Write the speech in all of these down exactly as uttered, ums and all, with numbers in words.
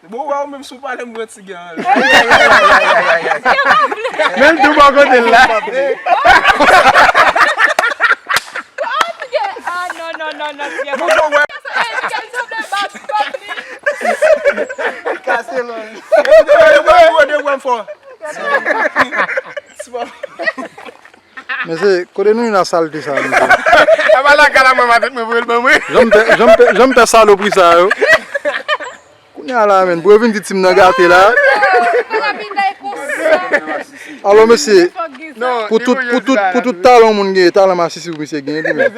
Bon, wè, ou menm si w pale, m pran ti gen anlè. Men l tou bò kote l la. Ah, non, non, non, non, Pierre. Bon, bon, wè. Hey, Miguel, sa vle bat kòb li. Li kase lòl. Epi de wè, de wè, de wè m fò. Mesye, kote nou jwenn a salte sa, mesye? Apa la kala mwen matant mwen voye l ban mwen. Jan m pè, jan m pè, jan m pè salopri sa yo. Kounye a la, menn, pou yo vin di Tim nan gate la. Alò, mesye, pou tout, pou tout, pou tout talan moun genyen, talan masisi pou misye genyen, tou, menn.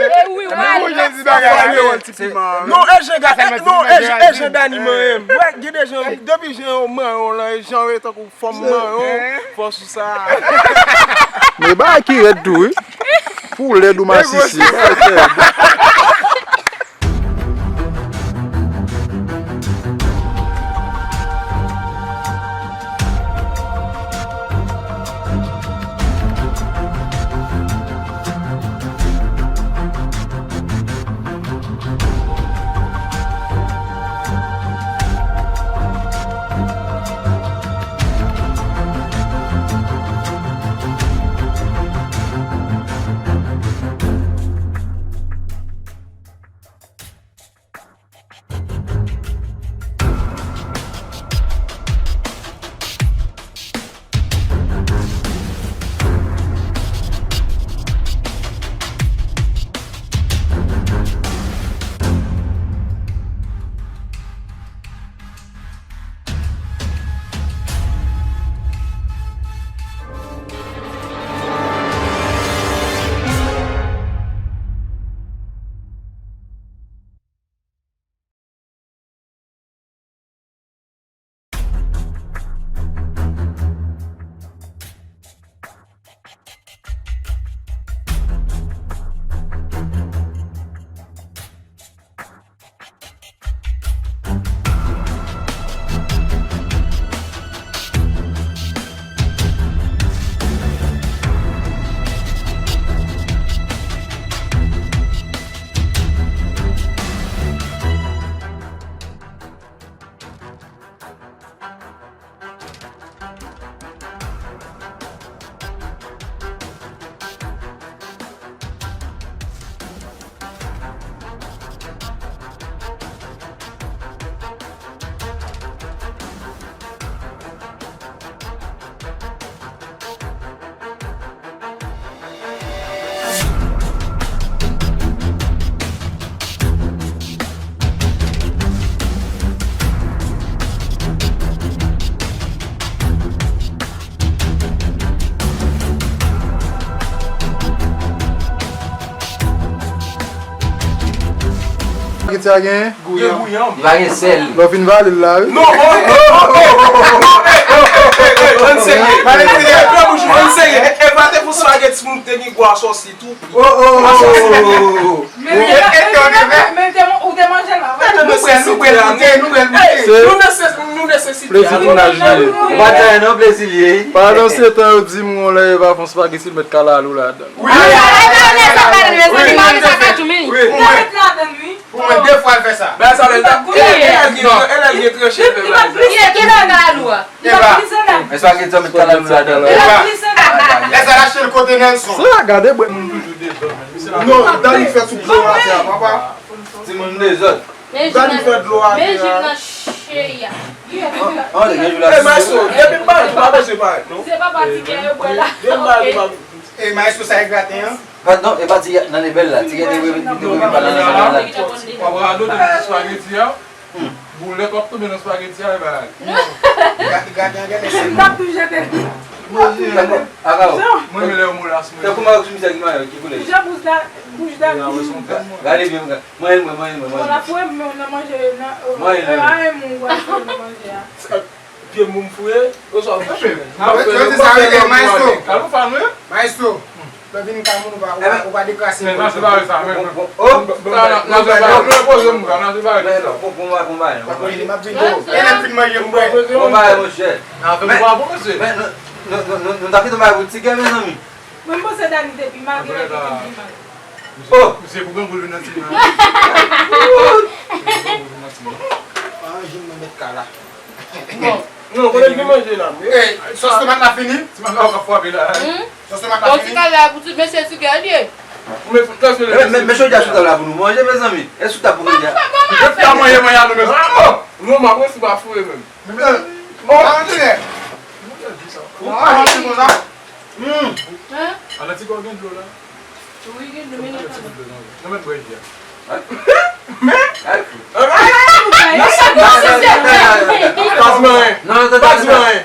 Non, e jan gate, non, e jan, e jan Dani manyen m. Wè, gen de jan, depi jan yo manyen w lan, e jan yo tankou fòm manyen w, fò sou sa. Men bagay ki rèd tou, wi. Pou lèd ou masisi. Bagay ki rèd. Pakèt sa gen? Gen gouyanm. Li pa gen sèl. Lè w fin vale l la, wi. Non, oh, oh, oh, oh, oh, oh, oh, eh, eh, eh, eh, eh, ann serye. Pale serye. Frè Bouchou, ann serye. E pa te pou spaghetti moun te gen gwa sòsi tou. Oh, oh, oh, oh, oh, oh. Men, men, men, men, ou te manje l pa vre? Nou pral, nou pral goute, nou pral goute. Nou nesesite. Plezi tounaj li ye. Ou pa di anyen non, plezi li ye. Pandan se tan yo di m yon lè yo pa fè yon spaghetti, yo met kalalou ladan. Wi. Ay, ay, ay, ay, sa pa de mezanmi, mezanmi, sa ka tou meni. Wi. Ou met ladan, wi. Pou mwen, de fwa l fè sa. Bagay sa lè l t ap, e lè l gen, e lè l gen tranche l fè bagay sa. Ki bagay kalalou a? Li pa brize la. Espageti an met kalalou ladan. Li pa brize la. Lè sa l achte l kote Nelson. Sa gade bwè. Non, Dani fè sou dlo atè a, papa. Timoun dezòd. Dani fè dlo atè a. Men jim nan cheri a. An, de gen jou la. E maestro, depi m pa, m pa bezwen parèt, non. Se pa pati gen yo bwè la. Depi m pa, m pa. E maestro, sa e graten an? Pat non, e pa ti nan lebèl la, ti gen te remen, te remen pa nan lebèl la. W ap radote nan ti spageti a. Boulèt w ap tonbe nan spageti a, e bagay. Gate, gate, gate, gate. M t ap tou jete l. Akao. Mwen menm lè yo molas mwen. Tankou mayo sou misye ki mayo, ki koulè? Jan bouch da, bouch da. Gade byen, gade. Mwen, mwen, mwen, mwen, mwen. Bon, la fwe mwen nan manje nan, euh, mwen, euh, a yon moun wè nan manje a. Pye moun fouye, oswa bouch mwen. Maestro. Maestro. Lè vin kay moun ou pa, ou pa, ou pa dekrase. Men, nan separe sa, men. Oh, sa, nan separe, nou poze moun sa, nan separe sa. Bon, bon, bon, bon. E lè fin manje m bwè. Bon bagay, monchè. Nan fè m bwa pou mesye. Men, nou, nou, nou, nou, nou ta kite bay pou ti kè, mezanmi. Mwen, m panse Dani te pi mal, gen lè ki te pi mal. Oh! Misye pou gen goul vin nan ti nan. Misye pou gen goul vin nan ti nan. Pa ranje m nan mèt ka. Bon. Non, kote l vin manje la? Ey, sòs tomat la fini? Ti manman w ap frape la. Hmm? Sòs tomat la fini? Bon, ti kal la pou tout mesye ti kè l ye. Ou mèt fout transfere. Men, men, men chòdya sou tab la pou nou manje, mezanmi. E sou tab pou nou manje. Depi a manje, manje a nou mezanmi. Ah, bon. Non, m ap resi pa foure menm. Bon, antre. Ou pa manje konsa? Hmm. Hein? Ann ti kò gen dlo la. Wi, gen dlo, men nan kò. Nou mèt bwè ji a. Men? Pa di mwen. Non, non, non, non, non. Pa di mwen.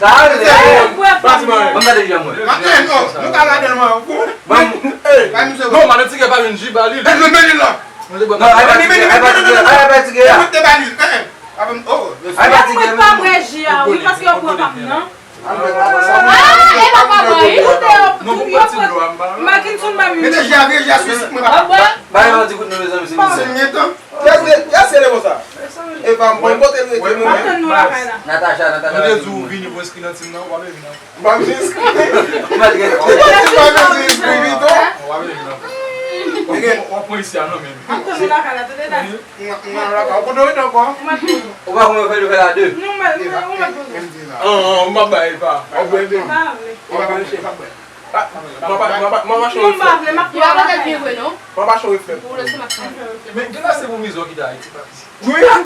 Pa di mwen. Ban m gade ji a mwen. Maten, non, nou ka ladan mwen. Ban m. Ey, non, madan ti kè pa vin ji ba li. Mete bwè. Non, ay pa ti kè, ay pa ti kè, ay pa ti kè a. Mete ba li. Ay pa ti kè. Mwen pa bwè ji a, wi, paske yo pran pa m nan. Ah, e pa pa bwè, wi. Kote yo, non, pou pati dlo a, m pa. Mackinson ba m. Mete ji a, vye ji a sou isit, mwen pa. Ba yo ti kout nou, mezanmi, se misye. Kiyès, kiyès se le konsa? E pa m, mwen pote l rete mwen. Natacha, Natacha. Mwen te di w vini pou enskri nan tim nan, ou pa vle vin non. M pa vle enskri. Ou pa vle enskri pito. Ou pa vle vin non. W ap pran isi a non, men. M ap tann ou lakay la, tande, Dani. Mwen, mwen la pa. Ou konn ou ret ankò? Ou pa konn fè l fè la de. Non, mwen, mwen, mwen, mwen. An, an, ou pa bay pa. Ou pa bay de. Pa vle. Ou pa bay, ou pa bay. Pa, mwen pa, mwen pa, mwen pa chon reflè. Non, pa vle, m ap pran lakay la. Mwen pa chon reflè. Ou lese m ap pran. Men, gen la se pou mizo ki ta Ayiti, pa pisi. Wi.